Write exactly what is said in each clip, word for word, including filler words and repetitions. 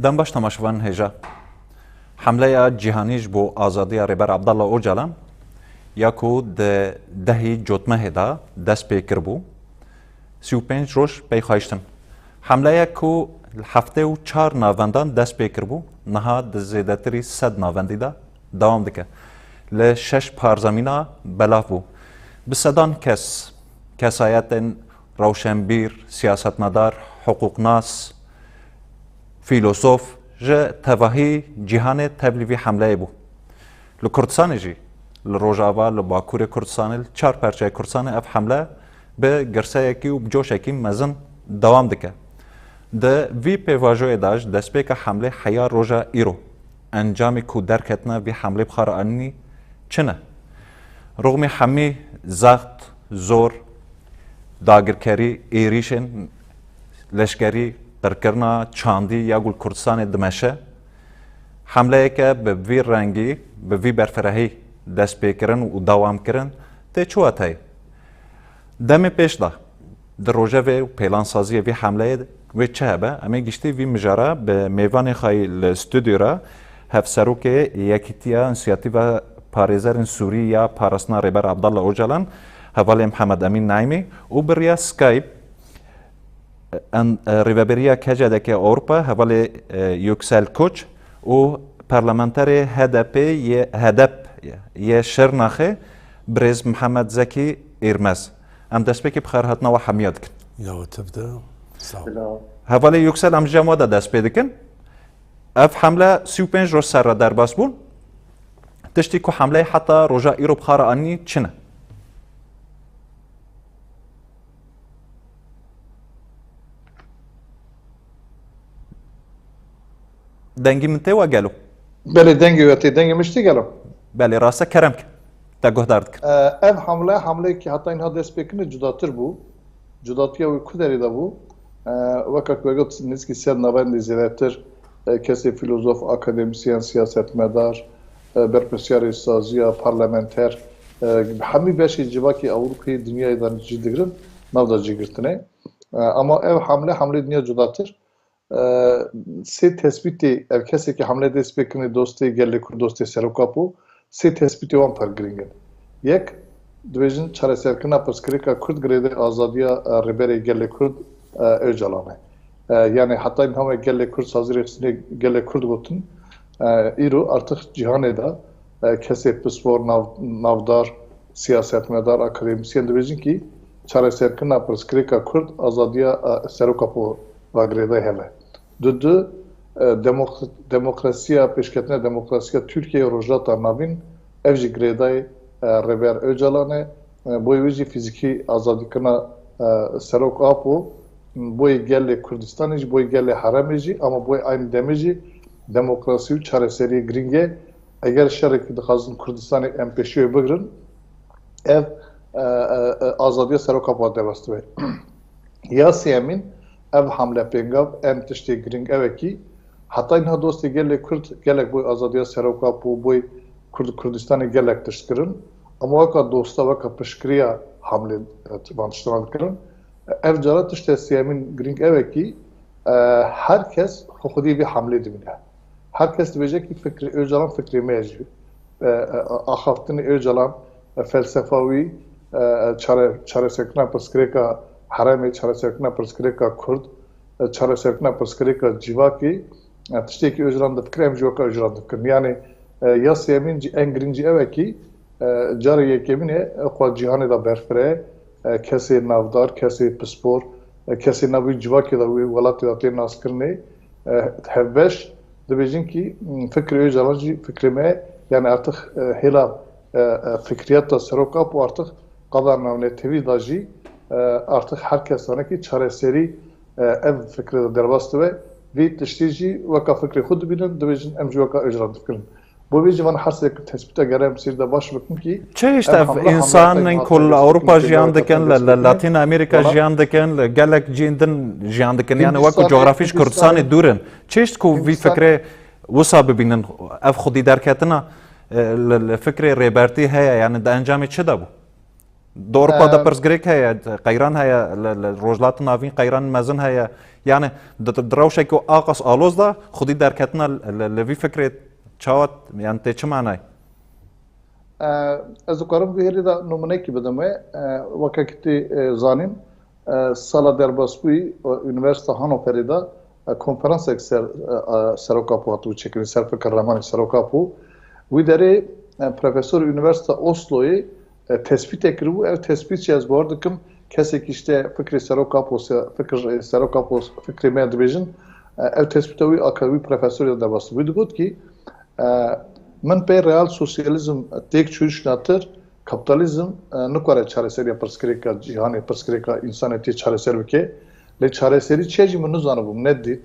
Dem baş temaşevanên hêja. Hemleya cîhanî ji bo azadiya Rêber Abdullah Ocalan ya ku di dehî Cotmehê de dest pê kiribû, sî û pênc roj pey xwe hiştin. Hemleyek ku li heftê û çar navendan dest pê kiribû, niha di zêdetirî sed navendî de dewam dike. Li şeş parzemîna belav bû. Bi sedan kes, kesayetên rewşenbîr, siyasetmedar, hiqûqnas, fîlozof ji tevahî cîhanê tevlî vî hemleyê bû. Li Kurdistanê jî, li Rojava, li Bakurê Kurdistanê, li çar perçeyê Kurdistanê ev hemle bi girseyekî û bi coşekî mezin dewam dike. Di vî pêvajoyê de ji destpêka hemlê heya roja îro, encamê ku derketine vî hemlê bi xwe re anînî çi ne? Rûxmî hemî zext, zor, dagirkerî, êrîşên leşkerî, qirkirina çandî ya ku li Kurdistanê dimeşe, hemleyeke bi vî rengî, bi vî berfirehî dest pê kirin û dewam kirin tê çi wetayê? Demê pêş de, di rojevê û pêlansaziyê vî hemleyê wê çi hebe? Em ê giştî vî mijara bi mêvanê xwe yî li stûdyo re, hevserokê Yekîtiya Însiyatîfa Parêzerên Sûrî ya Parastina Rêber Abdullah Ocalan, hevalê Mihemed Emîn Naîmî û bi riya Skype, en, e, rêveberiya K C D K Ewropa, hevalê, e, Yüksel Koç û parlamenterê H D P yê, H D P yê Şirnexê, birêz Mihemed Zekî Êrmez. Em destpêkê bi xêr hatina we hemiya dikin. Ya we tev de. Sağ ol. Helal. Hevalê Yüksel, em ji cem we de dest pê dikin. Ev hemle sî û pênc roj ser re derbas bûn. Tiştî ku hemleyê heta roja îro bi xwe re anî çi ne? Dengî min tê we gelo? Belê, dengê we tê, dengê min jî tê gelo? Belê, rast e, kerem ke. Te guhdar dikim. E, ev hamle, hamleyekî heta niha dest pê kirine cudatir bû. Cudatiya wê ku derê de bû? E, weka ku we got, nêzîkî sed navendê zêdetir, e, kesê fîlozof, akademîsyen, siyasetmedar, e, berpirsyarê saziya, parlamenter, e, hemî beşê civakê Ewropayê, dinyayê de cî digirin, nav de cî girtine. E, ama ev hamle, hamlê dinya cudatir. E, sê tespîtê, ev kesê ki hemlê dest pê kirinê dostê gelê Kurd, dostê Serok Apo, sê tespîtê wan pir girîng in. Yek, dibêjin çareserkirina pirsgirêka Kurd girêdayî azadiya, e, Rêberê Gelê Kurd, e, Ocalan e. E, yani heta niha me gelê Kurd, sazî rêxistinê gelê Kurd gotin, e, îro artık cîhanê de, e, kesê pispor, nav-, navdar, siyasetmedar, akademîsyen dibêjin ki çareserkirina pirsgirêka Kurd azadiya, e, Serok Apo ve girêdayî hebe. Dudu, e, demok-, demokrasiya, pêşketina demokrasiya Tirkiye û Rojhilata Navîn, ev jî girêdayî, e, Rêber Ocalan e. E, boyê wê jî fîzîkî azadîkirina, e, Serok Apo, boyê gelê Kurdistanê jî, boyê gelê herêmê jî, ama boyê aynî demê jî demokrasî û çareseriyê girîng e. Eger şerekî dixwazin Kurdistanê em pêşiyê bigirin, ev, e, e, e, azadiya Serok Apo derbas dibe. Ya sêyemîn, ev hamle pêngav, em tiştê girîng ew e kî, heta niha dostê gelê Kurd gelek boy azadiya Serok Apo, boy Kurd, Kurdistanê gelek tişt kirin. Ama weka dosta, weka piştgiriya hamlê, e, van tiştan dikirin. Ev cara tiştê sêyemîn girîng ew e kî, e, her kes xwe xwedî vê hamlê dibîne. Her kes dibêje ki fikrê Ocalan fikrê me ye jî. E, e, axaftinê Ocalan, e, felsefa wî, e, e, çare-, çareserkirina pirsgirêka herêmê, çareserkirina pirsgirêka Kurd, e, çareserkirina pirsgirêka civakê, e, tiştê ki Ocalan difikire, em jî weka Ocalan difikirin. Yani, e, ya sêyemîn jî en girîng jî ew e ki, e, carê yekemîn e, e, xwe cîhanê de berfire, e, kesê navdar, kesê pispor, e, kesê navê civakê de wê welatê de tê naskirinê, e, hevbeş dibêjin ki, m, fikrê Ocalan jî fikrê me, yani artık, e, hêla, e, e, fikriyata Serok Apo artık qada navnetewî de jî, e, artık her kes zane ki çareserî, e, ev fikrê de derbas dibe. Vî tiştî jî weka fikrê xwe dibînin, dibêjin em jî weka Ocalan difikirin. Bo vê jî van her sê tespîta gere em sêr de baş bikin ki Çi hişt ev ev hamle, hamle însanên ku li Ewropa jiyan dikin, li, li Latîn Amerîka jiyan dikin, li gelek cihên din jiyan dikin. Yani wek ku Hindistan, coğrafî ji Kurdistanê dûr in. Çi hişt ku vî fikrê wisa bibînin, ev xwedî derketina, e, li, li fikrê Rêbertî heye, yani di encamê çi de bû? Di Ewropa de pirsgirêk heye, qeyran heye, li, li Rojhilatê Navîn qeyran mezin heye. Yani di, di, di rewşeke aqas aloz de xwedî derketina li, li, li vî fikrê çawa, yani tê çi manayê? Ez dikarim vê herî de nimûnekî bidim wê. Weke ki tê zanîn, sala derbasbûyî Unîversîta Hannoverê de konferansek ser Serok Apo hatibû çêkirin, ser fikirremanê Serok Apo. Wî derê profesor Unîversîta Osloyê tespîtek kiribû. Ev tespît jî ez bawer dikim kesekî işte fikrê Serok Apo, fikir Serok Apo fikrê me dibêjin. Ev tespîta wî a wî profesorê de derbas bû. Wî digot kî Min pê real sosyalîzm têk çû, şinatir, kapîtalîzm nikare çareseriya pirsgirêka cîhanê, pirsgirêka însanetiyê çareser bike. Lê çareserî çi ye jî min nizanibû, min nedît.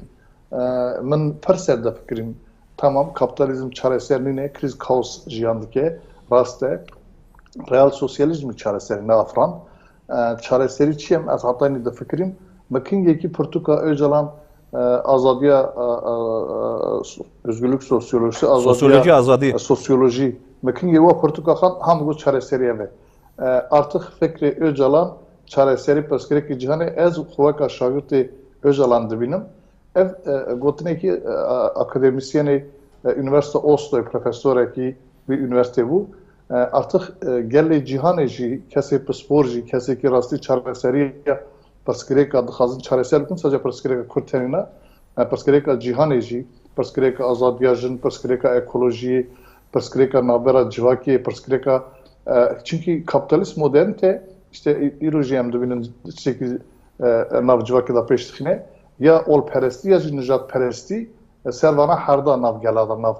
Min pir ser de fikirîm. Tamam, kapîtalîzm çareser nîne, krîz, kaos jiyan dike, rast e. Real sosyalîzm çareserî ne, Afran. Çareserî çi ye? Ez hetanî difikirîm. Mekingekî pirtûka Ocalan, azadiya, özgürlük sosyolojisi, azadiya, Sosyoloji azadî. Sosyolojî. Mekingê wa pirtûka xan, ham got çareserî ev e. Artık fikrê Ocalan çareserî pirsgirêkê cîhanê, ez xwe weka şagirtê Ocalan dibînim. Ev gotinekî akademisyenê Unîversîta Osloyê, profesorekî vî unîversîteyê bû. Artık gelê cîhanê jî, kesê pispor jî, kesê ki rastî çareseriya pirsgirêka dixwazin çareser bikin, sadece pirsgirêka Kurd tenê ne, pirsgirêka cîhanê jî, pirsgirêka azadiya jin, pirsgirêka ekolojiyê, pirsgirêka navbera civakê, pirsgirêka, çimkî kapîtalîst modernîte, işte îro jî em dibînin tiştekî nav civakê de pêş dixîne, ya olperestî ya jî nijadperestî, ser vana herda nav gela de, nav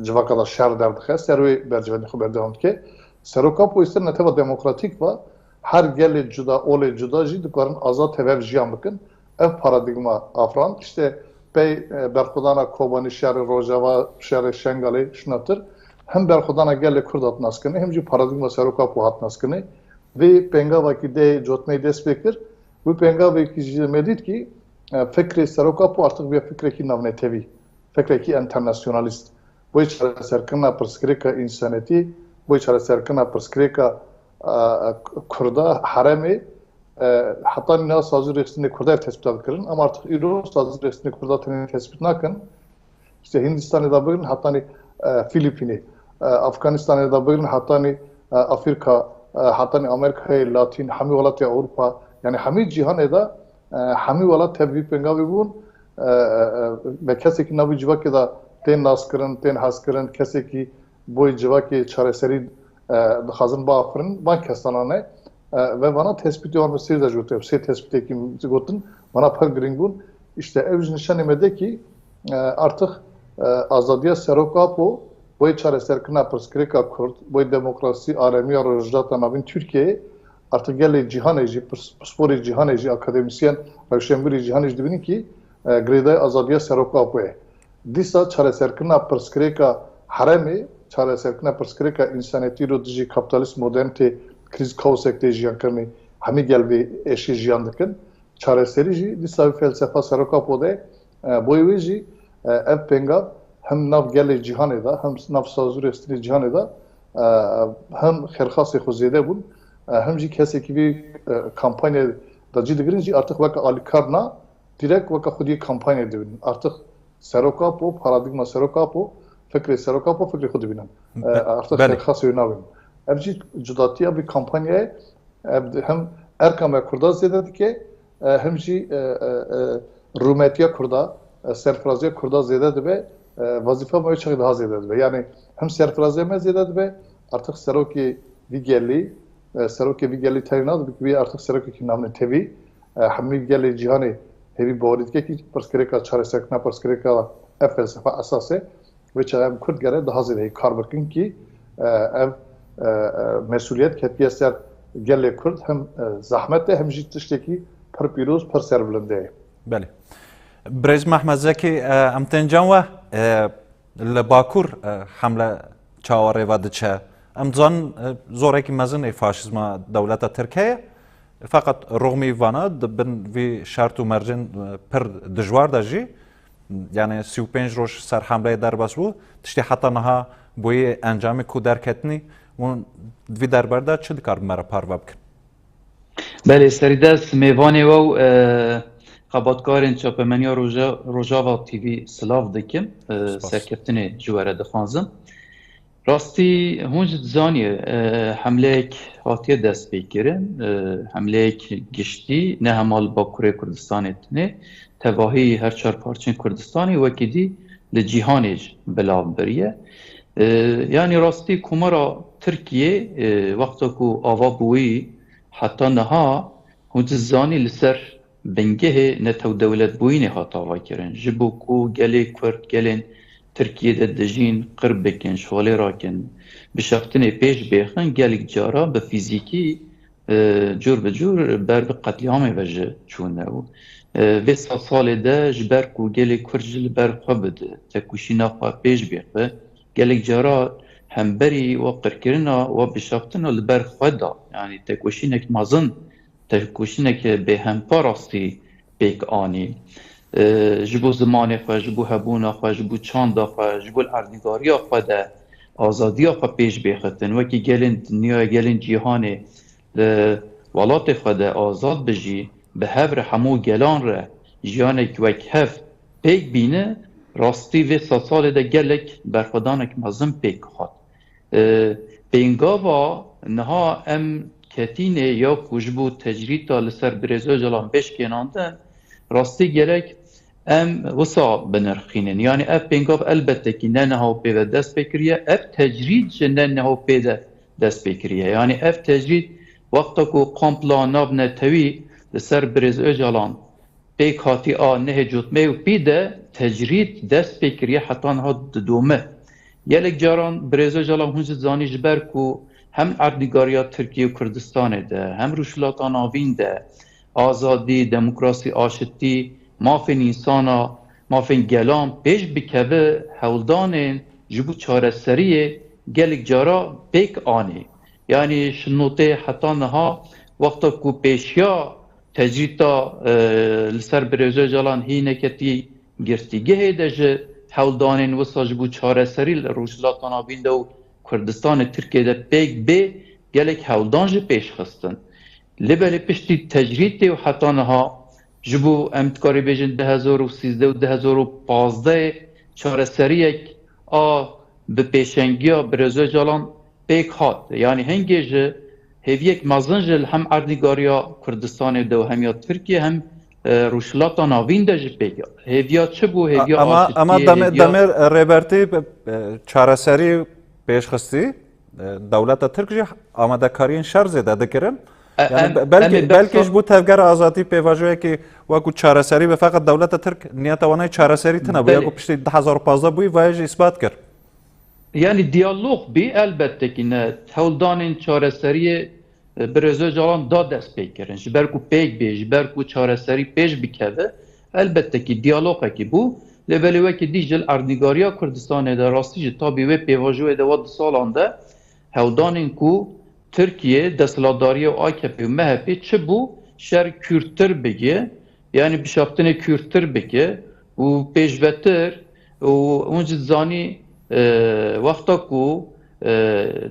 civaka de şer derdixe, ser wê bercivendî xwe berdewam dike. Serok Apo îstir neteva demokratîk va, her gelê cuda, olê cuda jî dikarin azad tev hev jiyan bikin. Ev paradîgma Afran, işte pey berxwedana Kobanî, şerê Rojava, şerê Şengalê, şinatir, him berxwedana gelê Kurd hat naskirinê, him jî paradîgma Serok Apo hat naskirinê. Vê pengavekî dê cotmeyê dest pê kir. Wî pengavekî jî me dît kî, e, fikrê Serok Apo artık bûye fikrekî navnetewî, fikrekî enternasyonalîst. Boyê çareserkirina pirsgirêka însanetî, boyê çareserkirina pirsgirêka, e, Kurda, heremê, e, hetanî niha sazî rêxistinê Kurda ev tespîta dikirin. Ama artık îro sazî rêxistinê Kurda tenê tespît nakin. İşte Hindistanê de bigrin hetanî, e, Filipînê, e, Afganistanê de bigrin hetanî, e, Afrîka, e, hetanî Amerîkayê Latîn, hemî welatê Ewropa, yani hemî cîhanê de, e, hemî welat tev vî pengavê bûn, e, e, e, ve kesekî navî civakê de tên naskirin, tên hezkirin, kesekî boyê civakê çareserî, e, dixwazin biafirin, van kesanan e. E, ve vana tespîtê wan min sêr de jî gotin, sê tespîtekî min gotin, vana pir girîng bûn. İşte ev ji nişanê me de kî, e, artık, e, azadiya Serok Apo, boyê çareserkirina pirsgirêka Kurd, boyê demokrasî, aremiya Rojhilata Navîn Tirkiyeyê, artık gelê cîhanê jî, pis-, pisporê cîhanê jî, akademisyen, rewşenbîrê cîhanê jî dibînin kî, e, girêdayî azadiya Serok Apo ye. Dîsa çareserkirina pirsgirêka heremê, çareserkirina pirsgirêka însanetî ro dijî kapîtalîst modernîtê, krîz, kaosek tê jiyankirinê, hemî gel vê êşê jiyan dikin. Çareserî jî dîsa wî felsefa Serok Apo de, e, boyê wê jî, e, ev pengav him nav gelê cîhanê de, him nav sazûrê stinê cîhanê de, e, him xêrxasê xwe zêde bûn, e, him jî kesekî vê, e, kampanyayê de cî digirin jî artık weke alîkar na, direkt weke xwediyê kampanyayê dibînin. Artık Serok Apo, paradîgma Serok Apo, fikrê Serok Apo, fikrê xwe dibînin. E, artık belê. Xêrxasê wê nabînin. Ev jî cudatiya vê kampanyayê, ev di-, hem erka me Kurda zêde dike, e, hem jî, e, e, e, rûmetiya Kurda, e, serfiraziya Kurda zêde dibe, e, wezîfa me wê çaxê daha zêde dibe. Yani hem serfiraziya me zêde dibe, artık serokê vî gelî, e, serokê vî gelî tenê nadibe, wî artık serokekî navnetewî, e, hemî gelê cîhanê hêvî bawerî dike kî pirsgirêka çareserkirina pirsgirêka ev felsefa esas e. Wê çaxê em Kurd gere daha zêde hê kar bikin kî, e, ev, e, e, mesuliyet ketiye ser gelê Kurd, hem, e, zehmet e, hem jî tiştekî pir pîroz, pir serbilind e. Belê. Birêz Mehmet Zekî, e, em tên cem we, e, li Bakur, e, hemle çawa rê ve diçe? Em dizanin, e, zorekî mezin ê faşîzma dewleta Tirk heye. Feqet rûxmî vana di bin vî şert û mercên, e, pir dijwar de jî, yani sî û pênc roj ser hemleyê derbas bû, tiştê heta niha bûyî encamê ku derketinî Hûn di vî derbarê de çi dikarin me re parve bikin? Belê, serî dest mêvanê we û, e, xebatkarên çapemeniya Roja-, Rojava T V silav dikim. E, Spas. Serkeftinê ji we re dixwazim. Rastî, hûn jî dizanî, e, hemleyek hatiye destpêkirin, e, hemleyek giştî, ne hema li Bakurê Kurdistanê tenê, tevahî her çar parçên Kurdistanê, wekî dî li cîhanê jî belav biriye. E, yanî rastî Komara Tirkiyê, e, wexta ku ava bûyî heta niha, hûn dizanî li ser bingehê netewdewletbûyînê hat avakirin. Ji bo ku gelê Kurd, gelên Tirkiyê de dijîn qir bikin, şolê rakin, bişextinê pêş bêxin, gelek cara bi fîzîkî, e, cûr bi cûr ber bi qetlîamê ve jî çûne û, e, vê sed salê de ji ber ku gelê Kurd jî li ber xwe bide, tekoşîna xwe pêş bêxe, gelek cara hemberî we qirkirina, we bişextina li ber xwe da. Yanî tekoşînek mezin, tekoşîneke bêhempa rastî pêk anî. E, ji bo zimanê xwe, ji bo hebûna xwe, ji bo çanda xwe, ji bo li erdnîgariya xwe de azadiya xwe pêş bêxistin. Wekî gelên dinyayê, gelên cîhanê li welatê xwe de azad bijî, bi hev re hemû gelan re jiyanek wek hev pêk bîne, rastî vê sed salê de gelek berxwedanek mezin pêk hat. E, pêngava niha em ketînê ya ku ji bo tecrîta li ser Birêz Ocalan bê şikênandin, rastî gerek em wisa binirxînin. Yanî ev pêngav elbette kî ne niha û pê ve dest pê kiriye, ev tecrîd jî ne niha û pê de dest pê kiriye. Yanî ev tecrîd wexta ku kompla navnetewî li ser Birêz Ocalan pêk hatî a nehê cotmeyê û pî de tecrîd dest pê kiriye heta niha didome. Gelek caran Birêz Ocalan hûn jî zanî ji ber ku hem erdnîgariya Tirkiye û Kurdistanê de hem Rojhilata Navîn de azadî, demokrasî, aşitî, mafên însana, mafên gelan pêş bikeve hewldanên ji bo çareseriyê gelek cara pêk anî. Yanî şinotê heta niha wexta ku pêşiya tecrîta, e, li ser Birêz Ocalan hî neketî girtîgehê de ji hewldanên wisa ji bo çareserî li Rojhilata Navîn de û Kurdistanê Tirkiye de pêk bê gelek hewldan jî pêş xistin. Lê belê piştî tecrîtê û heta niha ji bo em dikarî bêjin du hezar û sîzdeh û du hezar û pazdeh çareseriyek a bi pêşengiya Birêz Ocalan pêk hat. Yanî hingê ji hêviyek mezin ji li hem erdnîgariya Kurdistanê de û hem ya Tirkiye hem, e, Rojhilata Navîn de jî pêk. Hêviya çi bû? Hêviya Ama, aşitiyê, ama demê, hêviya demê Rêbertî, e, çareserî pêşxistî, e, dewleta Tirk jî amadekariyên şer zêde dikirin. E, Yani em, be-, belkî, em ê belkî behsa ji bo tevgera azadî pêvajoyekî wekû çareserî be, feqet dewleta Tirk niyeta wana yê çareserî tine bû. Ya Belê. Ku piştî du hezar û pazdeh bûyî, vayê jî îsbat kir. Yanî diyalog bî, elbette kî ne. Hewldanên çareseriyê, e, Birêz Ocalan da dest pê kirin. Ji ber ku pêk bê, ji ber ku çareserî pêş bikeve, elbette kî diyalogekî bû. Lê belê wekî dî ji li erdnîgariya Kurdistanê de rastî jî tabî wê pêvajoyê de wa du salan de hewldanên ku Tirkiye, desthilatdariye û A K P û M H P çi bû, şer kûrtir bigê, yanî bişaftinê kûrtir bike û pêşvetir û hûn jî dizanî, e, wexta ku, e,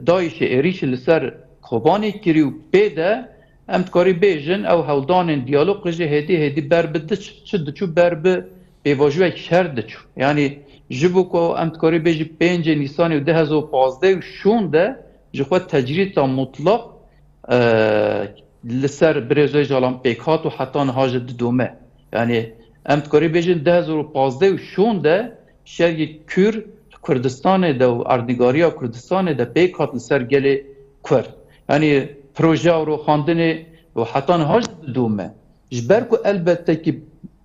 DAIŞê êrîşî li ser Kobanê kirî û pê de em dikarî bêjin ew hewldanên diyalogê jî hêdî hêdî ber bi diç-, çi diçû, ber bi pêvajoyek şer diçû. Yanî ji bo ku em dikarî bêjî pêncê Nîsanê û du hezar û pazdeh û şûn de ji xwe tecrîta mutlaq, e, li ser Birêz Ocalan pêk hat û heta niha jî didome. Yanî em dikarî bêjin du hezar û pazdeh û şûn de şerê kûr li Kurdistanê de û erdnîgariya Kurdistanê de pêk hat li ser gelê Kurd. Yanî projeya û roxandinê û heta niha jî didome. Ji ber ku elbette kî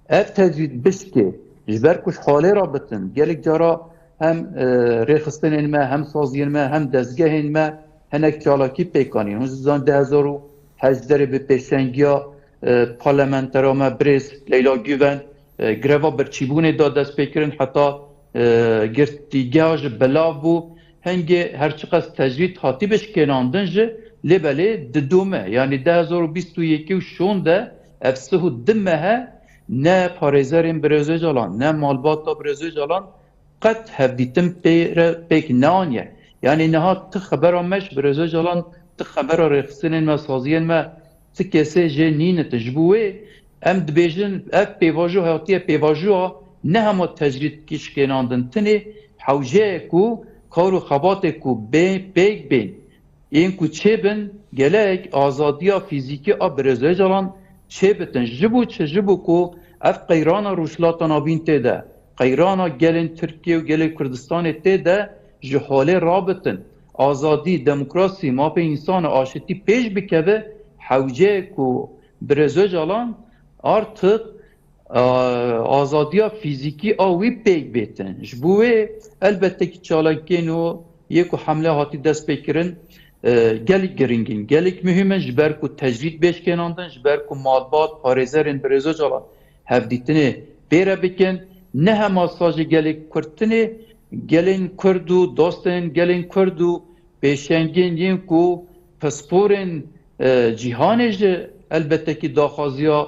ev tecrîd bişkê, ji ber ku ji xalê re bitin, gelek cara hem, e, rêxistinên me, hem saziyên me, hem dezgehên me hinek çalakî pêk anîn. Hûn dizan du hezar û hejdeh bi pêşengiya, e, parlamentera me birêz Leyla Güven, e, greva birçîbûnê da destpêkirin, heta, e, girtîgeha jî belav bû. Hingê her çiqas tecrîd hatî bişkênandin jî, lê belê didome. Yanî du hezar û bîst û yekê û şûn de ev sih û du mehe ne parêzerên Birêz Ocalan, ne malbata Birêz Ocalan qet hevdîtin pê re pêk neaniye. Yanî niha ti xebera me ji Birêz Ocalan, ti xebera rêxistinên me, saziyên me, ti kesê jê nînitin. Ji bo wê em dibêjin, ev pêvajo hatiye pêvajoya ne hema tecrîd kişkênandin. Tinê hewceyek û kar û xebatê ku bê, pêk bên, yên ku çêbin, gelek azadiya fîzîkî a Birêz Ocalan çêbitin. Ji bo çi? Ji bo ku ev qeyrana Rojhilata Navîn tê de, qeyrana gelên Tirkiye û gelê Kurdistanê tê de ji holê rabitin. Azadî, demokrasî, mafê însan û aşitî pêş bikeve, hewce ku Birêz Ocalan artık, e, azadiya fîzîkî a wî pêk bêtin. Ji bo wê elbette ki çalakiyên û yê ku hemle hatî dest pê kirin, e, gelek giring in, gelek muhîm in, ji ber ku tecrîd bê şikênandin, ji ber ku malbat, parêzerên Birêz Ocalan hevdîtinê pê re bikin, ne hema saje gelek Kurd tinê, gelên Kurd û dostên gelên Kurd û pêşengên yên ku pisporên, e, cîhanê ji elbette ki daxwaziya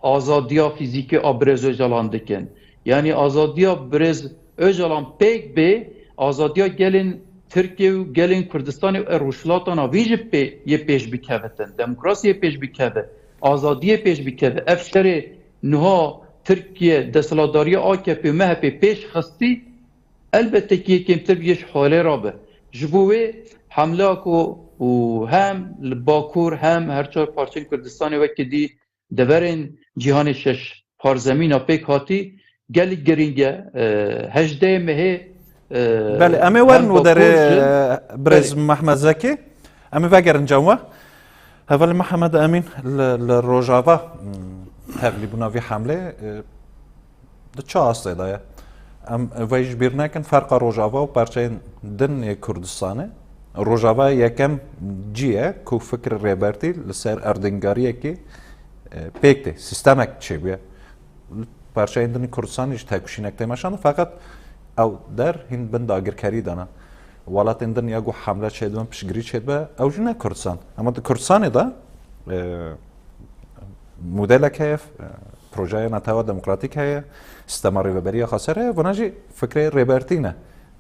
azadiya fîzîkî a Birêz Ocalan dikin. Yanî azadiya Birêz Ocalan pêk bê, azadiya gelên Tirkiye û gelên Kurdistanê û Rojhilata Navîn jî pê, yê pêş bikevitin. Demokrasî yê pêş bikeve, azadiyê pêş bikeve. Ev şerê niha Tirkiye, desthilatdariya A K P û M H P pêş xistî, elbette ki yê kêmtir bê ji holê rabe. Ji bo wê hemla ku û hem li Bakur hem her çar parçeyên Kurdistanê wekî dî deverên cîhanê şeş parzemîna pêk hatî gelek giring e. E, hejdeh mehê, e, Belê, em ê werin hem û derê, Bakur jî, e, birêz belê. Mehmed Zekî. Em ê vegerin cem we. Heval Mihemed Emîn li, li Rojava, hmm, tevlîbûna vî hemlê, e, di çi astê de ye? Em vê ji bîr nekin, ferqa Rojava û parçeyên din yê Kurdistanê. Rojava yekem cî ye ku fikr Rêbertî li ser erdingariyekî, e, pêk tê, sîstemek çêbûye. Parçeyên din Kurdistanê jî têkoşînek tê meşandin, feqet ew der hîn bin dagirkerî de ne. Welatên din ya ku hemle çêdibin, piştgirî çêdibe, ew jî ne Kurdistan. Ema di Kurdistanê de, e, modelek heye, e, projeya Netewa Demokratîk heye, sîstema rêveberiya xweser heye, vana jî fikrê Rêbertî ne.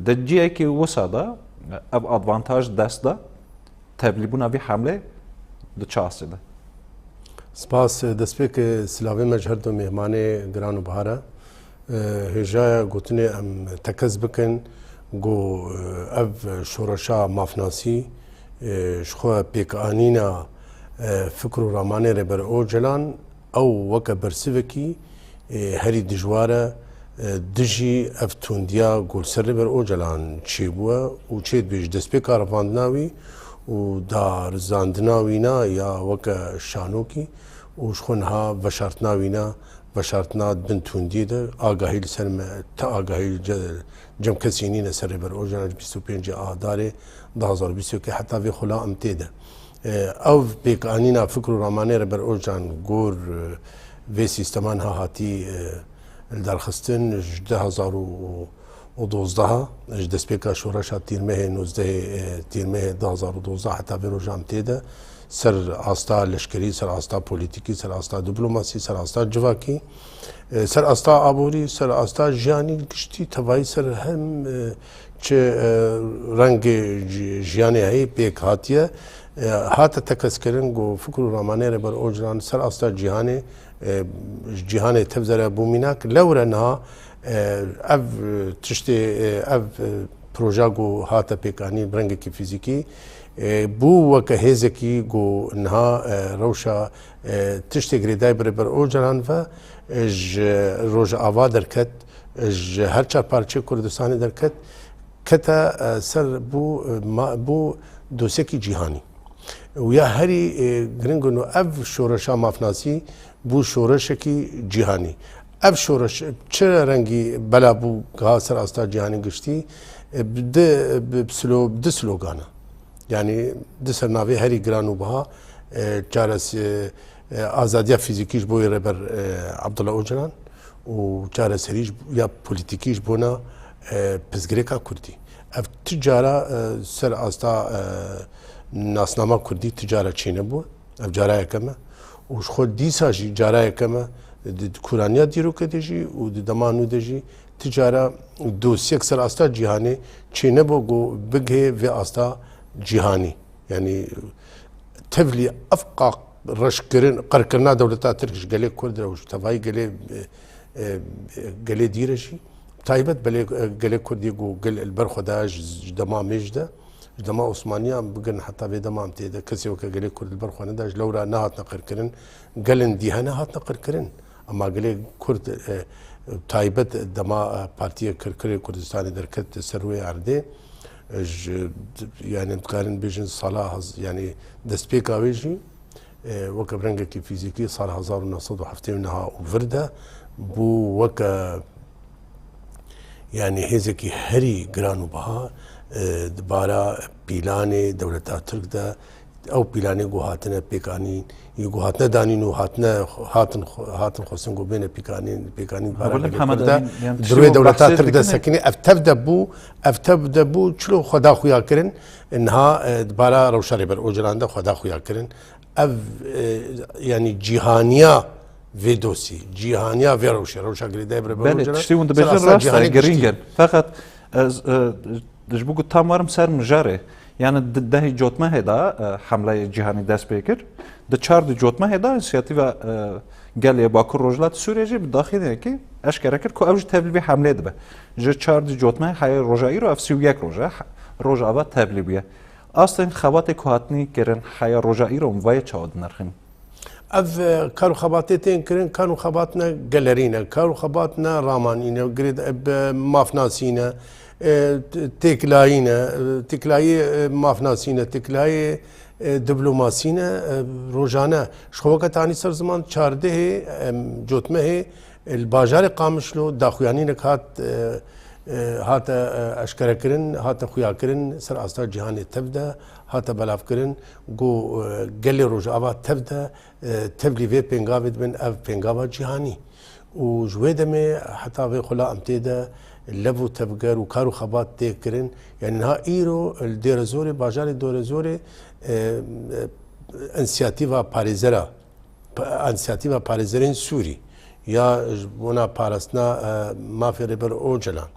Di cihekî wisa de, e, ev advantaj dest de, tevlîbûna vî hemlê di çi astê de? Spas, destpêk silavê me ji her du mêhmanê giran û bihar e. E, hêjaya gotinê em tekez bikin ku, e, ev şoreşa mafnasî, e, ji xwe pêkanîna, e, fikr û ramanê Rêber Ocalan, ew weke bersivekî, e, herî dijwar e, e, dijî ev tundiya ku li ser Rêber Ocalan çêbûye û çêdibe ji destpêka revandina wî û darizandina wî ne ya weke şanokî û ji xwe niha veşartina wî ne, veşartina di bin tundiyê de, agahî li ser me, ti agahî ce-, cem kesî nîne ser Rêber Ocalan ji bîst û pêncê Adarê du hazar û bîst û yekê heta vê xula em tê de. E, ev pêkanîna fikr û ramanê Rêber Ocalan gor, e, vê sîstema niha hatî, e, lidarxistin ji du hazar û dozdeh, ji destpêka şoreşa Tîrmehê nozdehê, e, Tîrmehê du hazar û dozdeh heta vê roja em tê de, ser asta leşkerî, ser asta polîtîkî, ser asta diplomasî, ser asta civakî, e, ser asta aborî, ser asta jiyanî giştî, tevayî ser hem, e, çi, e, rengê ji-, jiyanê heyî pêk hatiye, e, hate tekezkirin ku fikr û ramanê Rêber Ocalan ser asta cîhanê, e, cîhanê tevzere bû mînak. Lewre niha, e, ev tiştê, e, ev, e, proja ku hate pêkanîn bi rengekî fîzîkî, e, bû weke hêzekî ku niha, e, rewşa, e, tiştê girêdayî bi Rêber Ocalan ve, e, ji Rojava derket, e, ji her çar parçeyê Kurdistanê derket, kete, e, ser bû, e, ma-, bû dosyekî cîhanî. Û ya herî, e, giring in û ev şoreşa mafnasî bû şoreşekî cîhanî. Ev şoreş çi rengî bela bû ka ser asta cîhanê giştî, e, bi di, bi, bi slo-, bi di slogana. Yanî di ser navê herî giran û biha, e, çares-, e, e, azadiya fîzîkî ji bo yê Rêber, e, Abdullah Ocalan û çareserî ji, ya polîtîkî ji bona, e, pirsgirêka Kurdî. Ev ti cara, e, ser asta, e, nasnama Kurdî ti cara çênebû. Ev cara yekem e. Û ji xwe dîsa jî cara yekem e Di, di kûraniya dîrokê de jî û di dema nû de jî ti cara dosyek ser asta cîhanê çênebû ku bigihê vê asta cîhanî. Yanî tevlî ev qaq reşkirin, qirkirina dewleta Tirk ji gelê Kurd re û ji tevayî gelê, e, e, gelê dî re jî, taybet belê, e, gelê Kurd yê ku gel li ber xwe da ji, ji dema mêj de, ji dema Osmaniyan bigirin heta vê dema em tê de, kesê weke gelê Kurd li ber xwe neda, ji lewra nehatine qirkirin, gelên dî hene hatine qirkirin. Ama gelê Kurd, e, taybet dema, e, Partiya Kirkirê Kurdistanê derket ser wê erdê, e, ji, yanî em dikarin bêjin sala hez-, yanî destpêka wê jî, e, weke bi rengekî fîzîkî sala hezar û neh sed û heftê û neh û vir de bû weke, yanî hêzekî herî giran û biha, e, di bara pîlanê dewleta Tirk de, ew pîlanê ku hatine pêkanîn, yê ku hatine danîn û hatine, hatin, hatin xwestin ku bêne pîkanîn, pêkanîn di bara Hewlin gelê Kurd de, Hemedemîn, yanî di tiştê rûyê ku dewleta behsê Tirk de dikine. Sekinî, ev tev de bû, ev tev de bû, çilo xwe da xuya kirin, niha, e, di bara rewşa Rêber Ocalan de xwe da xuya kirin. Ev, e, yanî cîhaniya vê dosyê, cîhaniya vê rewşê, rewşa girêdayî bi Rêber Belê, Ocalan, tiştê hûn ser dibêjin asta rast e, cîhanê girîng giştî. In. Feqet, ez, e, ji bo ku tam werim ser mijarê, yanî di dehê cotmehê de, e, hemleyê cîhanî dest pê kir. Di çardî cotmehê de însiyatîfa, e, gelê Bakur Rojhilat Sûriyê jî bi daxînekî eşkere kir ku ew jî tevlî vê hemleyê dibe. Ji çardî cotmehê heye roja îro ev sî û yek roj e, he-, Rojava tevlî bûye. Astên xebatê ku hatinî kirin heya roja îro em vayê çawa dinirxîn? Ev, e, kar û xebatê tên kirin, kar û xebat ne gelerî ne, kar û xebat ne ramanî ne, girêd-, e, bi mafnasî ne, e, t-, têkilayî ne, e, têkilayî, e, mafnasî ne, têkilayî, e, diplomasî ne, e, rojane. Ji xwe weke tanî ser ziman çardehê, em, cotmehê, e, li bajarê Qamişlo daxuyanînek hat, e, e, hate, e, eşkerekirin, hate xuyakirin, ser asta cîhanê tev de hate belavkirin, ku, e, gelê Rojava tev de, e, tevlî vê pêngavê dibin, ev pêngava cîhanî. Û ji wê demê heta vê xula em tê de lev û tevger û kar û xebat tê kirin. Yanî niha îro li Dêrezorê, bajarê Dêrezorê, e, e, însiyatîfa parêzera, pa-, însiyatîfa parêzerên Sûrî ya ji bona parastina, e, mafê Rêber Ocalan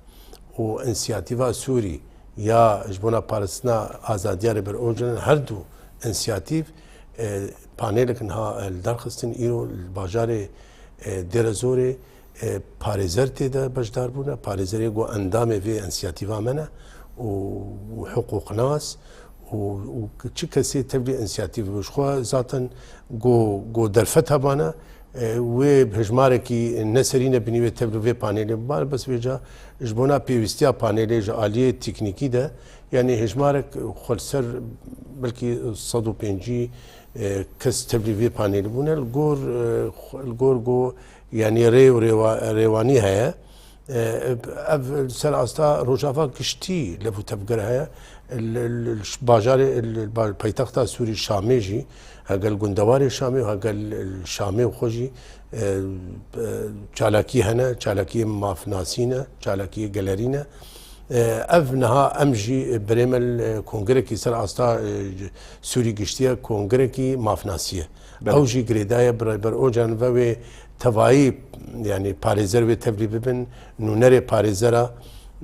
û însiyatîfa Sûrî ya ji bona parastina azadiya Rêber Ocalan, her du însiyatîf, e, panelek niha, e, li dar xistin îro li bajarê, e, Dêrezorê, e, parêzer tê de beşdar bûne. Parêzerê ku endamê vê însiyatîfa me ne û, û hiqûqnas û, û çi kesê tevlî însiyatîf bû. Ji xwe zaten ku, ku derfet hebane, e, wê hejmarekî neserîne binî wê tevlî vê panelê bibare. Bes vêca ji bona pêwîstiya panelê ji aliyê teknîkî de, yanî hejmarek xwe li ser belkî sed û pêncî, e, kes tevlî vê panelê bûne. Li gor, e, xwe, li gor ku, yanî rê û rêwa-, rêwanî heye. E, ev li ser asta Rojava giştî lev û tevger heye. Li, li, li bajarê, li ba-, paytexta Sûrî Şamê jî, hegel gundewarê Şamê û hegel li Şamê xwe jî, e, e, çalakî hene, çalakiyê mafnasî ne, çalakiyê gelerî ne. E, ev niha em jî birêmel, e, kongrekî ser asta, e, Sûrî giştiye, kongrekî mafnasî ye. Belê. Ew jî girêdaye bi Rêber Ocalan ve wê tevayî, yanî parêzer wê tevlî bibin, nûnerê parêzera,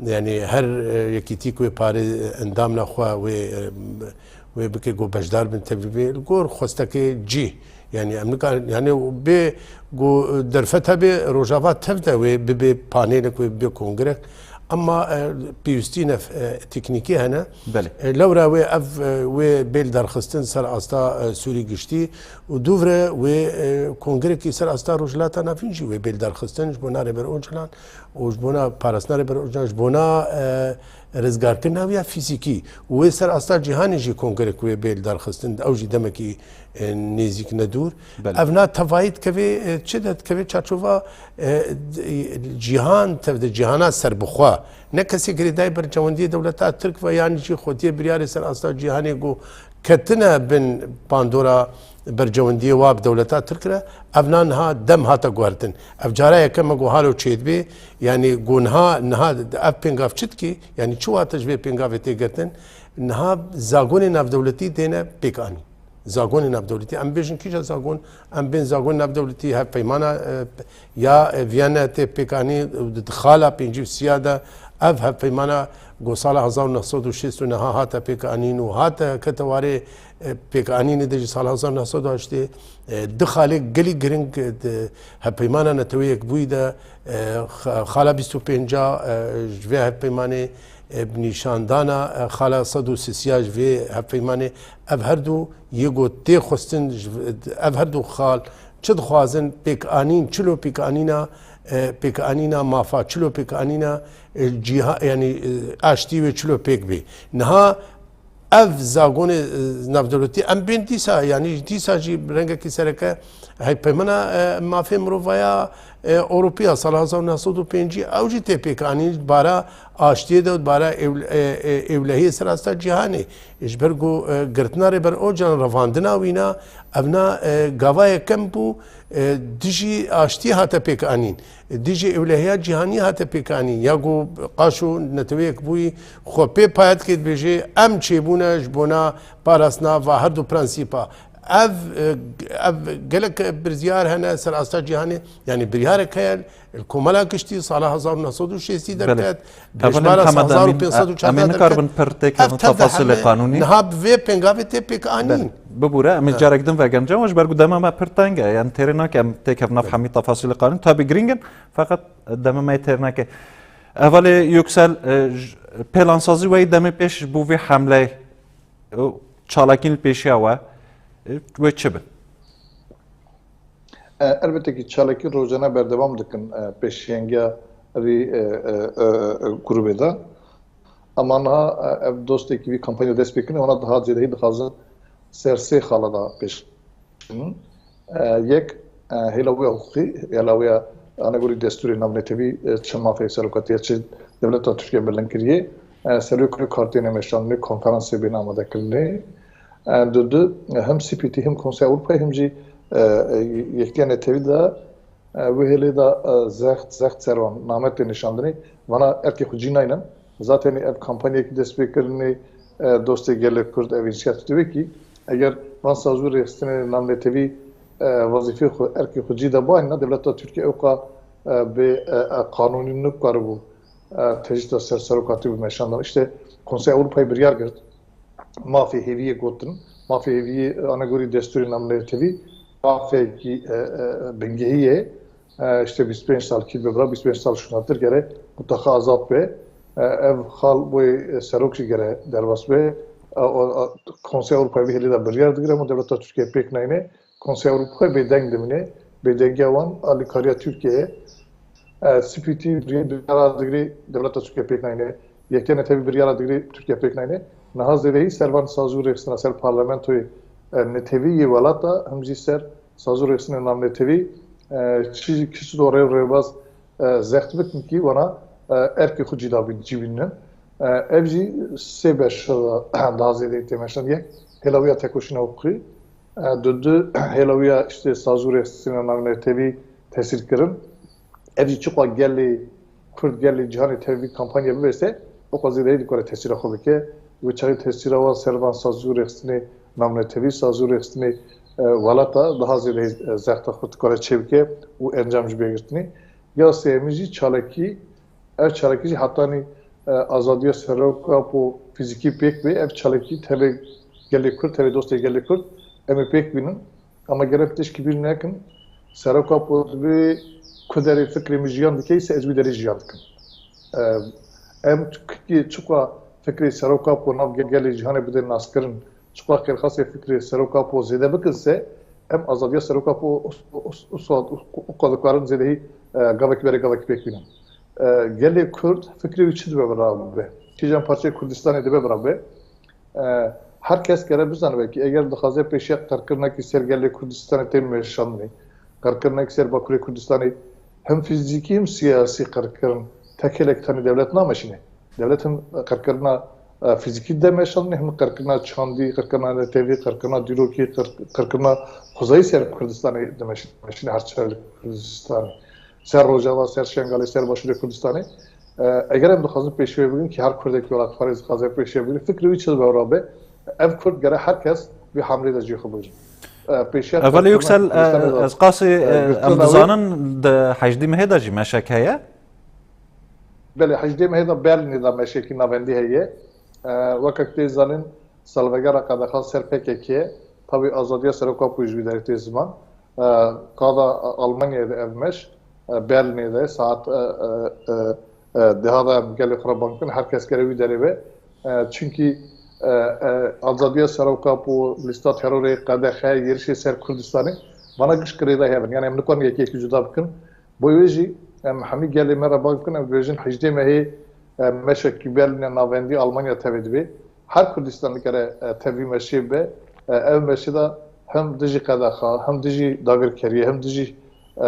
yanî her, e, yekîtî ku wê parê, e, endamna xwe wê, e, wê bike ku beşdar bin tevlî bê, li gor xwestekê cî. Yanî em nikarin, yanî bê ku derfet hebe Rojava tev de wê bibe panelek, wê bibe kongrek. Ema, e, pêwîstî ne, e, teknîkî hene. Belê. E, lewra wê ev, e, wê bê li darxistin ser asta, e, Sûrî giştî û dûvre wê, e, kongrekî ser asta Rojhilata Navîn jî wê bê li darxistin ji bona Rêber Ocalan û ji bona parastina Rêber Ocalan, ji bona, e, rizgarkirina wî ya fîzîkî û wê ser asta cîhanê jî kongrek wê bê li darxistin, ew jî demekî, e, nêzîk ne dûr. Belê. Ev na tevayî dikevê, e, çi de dikevê çarçova, e, d-, cîhan tev de cîhana serbixwe. Ne kesê girêdayî bercewendiyê dewleta Tirk ve yan jî xwediyê biryarê ser asta cîhanê ku ketine bin bandora bercewendiyê wa bi dewleta Tirk re, ev na niha dem hate guhertin. Ev cara yekem e ku halo çêdibê, yanî ku niha, niha ev pêngav çi dikê, yanî çi wate ji vê pêngavê tê girtin, niha zagonê navdewletî têne pêk anîn. zagonê navdewletî. Em bêjin kîja zagon, em bên zagon navdewletî, hevpeymana, e, ya, e, Viyana tê pêkanî, e, di xala pêncî û sî ya de ev hevpeymana ku sala hezar û neh sed û şêst û neh hate pêkanîn û hate kete warê, e, pêkanînê de jî sala hezar û neh sed û heştê, e, du xalê gelî giring, e, di hevpeymana Netewê Yekbûyî de, e, xa-, xala bîst û pênca, e, ji vê hevpeymanê, e, bi nîşandana, e, xala sed û sî ya ji vê hevpeymanê, ev her du yê ku tê xwestin, ji, ev her du xal çi dixwazin, pêkanîn, çilo pêkanîna, e, pêkanîna mafa, çilo pêkanîna, e, cîha-, yanî, e, aştî wê çilo pêk bê. Niha ev zagonê, e, navdewletî em bên dîsa, yanî dîsa jî rengekî sereke hevpeymana, e, mafê mirovaya, e, Ewropiya sala hezar û neh sed û pêncî ew jî tê pêkanîn, bara aştiyê de, bara ew-, e, e, ewlehiyê ser asta cîhanê. Ji ber ku, e, girtina Rêber Ocalan, revandina wîna, evna, e, gava yekem bû, e, dijî aştiyê hate pêkanîn. Dijî ewlehiya cîhanî hate pêkanîn. Ya ku qaşo Netewê Yekbûyî xwe pê paya dike, dibêje, em çêbûne ji bona parastina va her du prensîpa. Ev, e, ev gelek biryar hene ser asta cîhanê, yanî biryarek heye, li Komela Giştî sala hezar û neh sed û şêstî Belê. derket, Hevalên hejmara Hemad hezar û pênc sed û çardeh Emîn, em ê derket. Nikaribin pir têkevin Ev tev de tefasîlê heme qanûnî? Niha bi vê pêngavê tê pêkanîn. Belê. Bibûre, em ê Evet. carek din vegerin cem, ji ber ku dema me pir teng e, yanî têrê nake em têkevin nav Evet. hemî tefasîlê qanûnî. Tabî giring in, feqet dema me yê têr nake. Hevalê Yüksel, e, j-, plansazî we yê demê pêş bo vê hemleyê, e, çalakîn li pêşiya we, e, wê çi bin? E, elbette ki çalakî rojane berdewam dikin, e, pêşengiya vî, e, e, e, e, grûbê de. Ama niha, e, ev dostekî vî kampanya dest pê kirin, wana daha zêdehî dixwazin ser sê xala da pêş bikevin. E, yek, e, hêla wê ya hiqûqî, hêla wê ya anegorî destûrê navnetewî, e, çi mafê serokatiya, çi dewleta Tirkiye bilind kiriye, e, ser wê kurê kartê nêmeşandinê, konferansê bên amade kirinê. E, du du, e, hem C P T, hem Konseya Ewropayê, hem jî, e, e, Yekîtiya Netewî de, e, wê hêlê de, e, zext, zext ser wan name tê nîşandinê. Vana erkê xwe cî naynin. Zaten ev kampanyayekî dest pê kirinê, e, dostê gelê Kurd, ev însiyatîf wekî. Eger van sazû rêxistinê navnetewî, e, wezîfê xwe, erkê xwe cî de bayna, dewleta Tirkiye ewqa, e, bê, e, e, qanûnî nikaribû, e, tecrîda ser serokatî bimeşandin. Îşte Konseya Ewropayê biryar girt. Mafê hêviyê gotin, mafê hêviyê, e, anegorî destûrê navnetewî, mafekî, e, e, bingehî ye. E, îşte bîst pênc sal kî bibra, bîst pênc sal şûnatir gere mutlaqa azad be. E, ev xal boy, e, serok jî gere derbas be. E, o, e, Konseya Ewropayê vî hêlê de biryar digire, ama dewleta Tirkiye pêk nayne. Konseya Ewropayê bêdeng dimîne. Bêdengiya wan alîkariya Tirkiye ye. E, C P T biryara digirê, dewleta Tirkiye pêk nayne. Yekîtiya Netewî biryara digirê, Tirkiye pêk nayne. Niha zêdehî ser van sazû rêxistina ser parlamentoyê, e, netewî yê welata, him jî ser sazû rêxistinê navnetewî, e, çi, çi do rê û rêbaz, e, zext bikin kî wana, e, erkê xwe cî dabîn, cî bînin. E, ev jî sê beş, e, daha zêdeyî tê meşandin. Yek, hêla wî ya tekoşîna hiqûqî, e, du du, hêla wî ya, işte, sazû rêxistinê navnetewî tesîr kirin. Ev jî çiqa gelê Kurd, gelê cîhanê tevî kampanya bibêse, oqa zêdeyî dikare tesîra xwe bike. Wê çaxê tesîra wan ser van sazû rêxistinê navnetewî, sazû rêxistinê, e, welata daha zêdeyî, e, zexta xwe dikare çêbike û encam jî bê girtinê. Ya sêyemî jî çalakî, ev çalakî jî hetanî, e, azadiya Serok Apo fîzîkî pêk bê, ev çalakî tevê gelê Kurd, tevê dostê gelê Kurd, em ê pêk bînin. Ama gere tişkî bîr nekin, Serok Apo divê ku derê fikrê min jiyan dike, îse ez wî derê jiyan dikim. Em kî çiqa fikrê Serok Apo nav ge-, gelê cîhanê bidê naskirin, çiqa xêrxasê fikrê Serok Apo zêde bikin se, em azadiya Serok Apo us-, us-, us-, uqa dikarin zêdehî, e, gavekî berê gavekî pêk bînin. E, gelê Kurd fikrê wî çi dibe bira bibe? Kîjan parçeyê Kurdistanê dibe bira bibe? E, her kes gere bizanibe ki eger dixwaze pêşiya qirkirinekî ser gelê Kurdistanê tê meşandinê, qirkirinekî ser Bakurê Kurdistanê, him fîzîkî him siyasî qirkirin, tek hêlek tenê dewlet nameşîne. Dewlet him qirkirina, e, fîzîkî de meşandinê, him qirkirina çandî, qirkirina netewî, qirkirina dîrokî, qir-, qirkirina xwezayî ser Kurdistanê dimeşîne, her çar Kurdistanê. Ser Rojava, ser Şengalê, ser Başûrê Kurdistanê. E, eger em dixwazin pêşiya wê bigrin, ki her Kurdekî welatparêz dixwaze pêşiya bigrin, fikrê wî çi dibe wira be, ev Kurd gere her kes vî hamlê de cî xwe bigrin. E, pêşiya Evelê Yüksel, e, ez qasî, e, em dizanin di hejdî mehê de jî meşek heye? Belê, hejdê mehê de Berlînê de meşekî navendî heye. E, weke ku tê zanîn, salvegera qedexa ser P K K, tabî azadiya Serok Apo jî wî derê tê ziman. E, qada Almanyayê de ev meş, e, Berlînê de saet, e, e, e, e, deha de em gelê xwe re bang bikin, her kes gere wî derê be. E, çimkî, e, e, azadiya Serok Apo, lîsta terorê, qedexe, êrişê ser Kurdistanê, vana giş girêdayî hev in. Yani em nikarin yekî yekî cuda bikin. Bo wê jî em hemî gelê me re bang bikin, em dibêjin hejdê mehê, e, meşekî Berlînê navendî Almanya tevê dibe. Her Kurdistan dikare, e, tevî meşê bibe. E, ev meşê de hem dijî qedexa, hem dijî dagirkeriyê, hem dijî, e,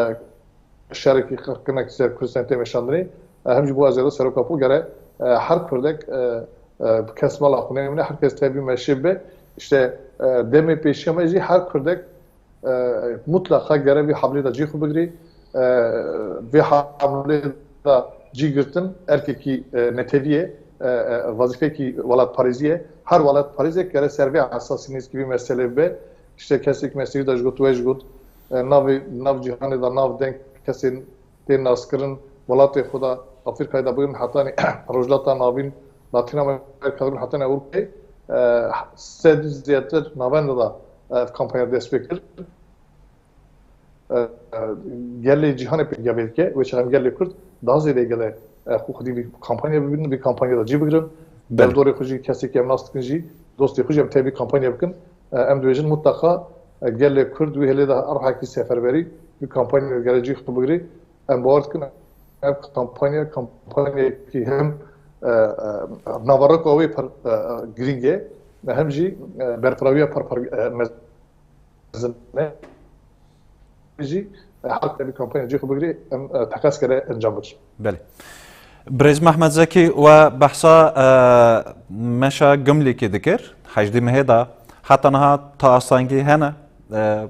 şerekî qirkinek ser Kurdistanê tê meşandinê, e, hem jî bo azadiya Serok Apo gere, e, her Kurdek, e, e, kes mala xwe nemîne, her kes tevî meşê bibe. Îşte, e, demê pêşiya me jî her Kurdek, e, mutlaqa gere vî hamlê de cî xwe bigirî. E, vî hamlê de cî girtin erkekî, e, netewî ye, e, e, wezîfekî welatparêzî ye. Her welatparêzek gere ser vê esasî nêzîkî vî meselê bibe. Îşte kesek me sêr de jî got, we jî got, e, navê, nav cîhanê de nav deng kesên tê naskirin, welatê xwe de Afrîkayê de bigrin hetanî Rojhilata Navîn, Latîn Amerîka bigrin hetanî Ewropayê, e, sedî zêdetir navenda de, e, ev kampanya dest pê kir. E, e, gelê cîhanê pêşiya vê dike, wê çax em gelê Kurd daha zêde gele, e, xwe xwedî vî kampanya bibînin, vî kampanya de cî bigirin. Belê. Derdorê xwe jî, kesê ke em nas dikin jî, dostê xwe jî em tevî kampanya bikin. E, em dibêjin mutlaqa, e, gelê Kurd wî hêlê de her rehekî seferberî vî kampanya gere cî xwe bigirî. Em bawer dikin ev kampanya, kampanyayekî hem, e, e, naveroka wê pir, e, e, girîng e, hem jî, e, berpiraviya pir pir, e, mezin e. Jî, e, her tevî kampanya cî xwe bigirî, em, e, teqez kere encam bidir. Belê. Birêz Mehmet Zekî, we behsa, e, meşa Gimlîkê dikir, hejdê mehê de. Heta niha ta astengî hene, e,